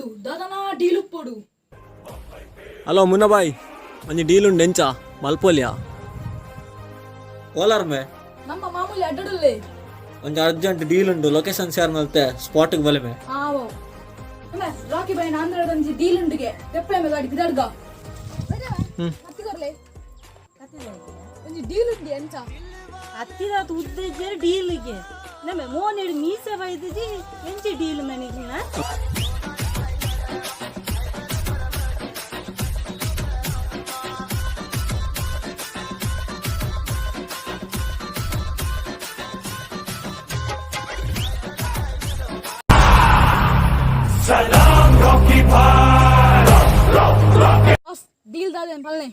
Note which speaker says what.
Speaker 1: ಉಪ್ಪೊಡು, ದಾದನಾ deal ಉಪ್ಪೊಡು.
Speaker 2: Hello ಮುನ್ನಬಾಯ್, ಒಂಜಿ deal ಉಂಡು, ಎಂಚ ಮಲ್ಪೊಲಿಯಾ? ಓಲಾರ್ ಮೇ?
Speaker 1: ನಮ್ಮ ಮಾಮೂಲಿ ಅಡ್ಡಡುಲ್ಲೆ.
Speaker 2: ಒಂಜಿ ಅರ್ಜೆಂಟ್ ಡೀಲ್ ಉಂಡು, ಲೊಕೇಶನ್ ಶೇರ್ ಮಲ್ತೆ, ಸ್ಪಾಟ್ಗೆ ಬಲೆ ಮೇ.
Speaker 1: ಆವೋ. ರಾಕಿ ಬಾಯ್, ಆಂಧ್ರದ ಒಂಜಿ ಡೀಲ್ ಉಂಡುಗೆ, ತೆಪ್ಪಳೆ ಮೇ ಗಾಡಿ ಬಿದಾಡ್ಗ. ಕತ್ತಿಗೊರ್ಲೆ, ಒಂಜಿ ಡೀಲ್ ಉಂಡು, ಎಂಚ?
Speaker 3: ಅತ್ತಿದಾತ್ ಉದ್ದೇಜ ಡೀಲ್ಗೆ ನಮ್ಮ ಮೋನೆಡ್ ಮೀಸೆ ಬೈದಿಜಿ, ಎಂಚಿ ಡೀಲ್ ಮನಿಗಿನ?
Speaker 1: ಬಾಸ್, ಡೀಲ್ ದಾದೇನ್ ಪಲ್ನೆ.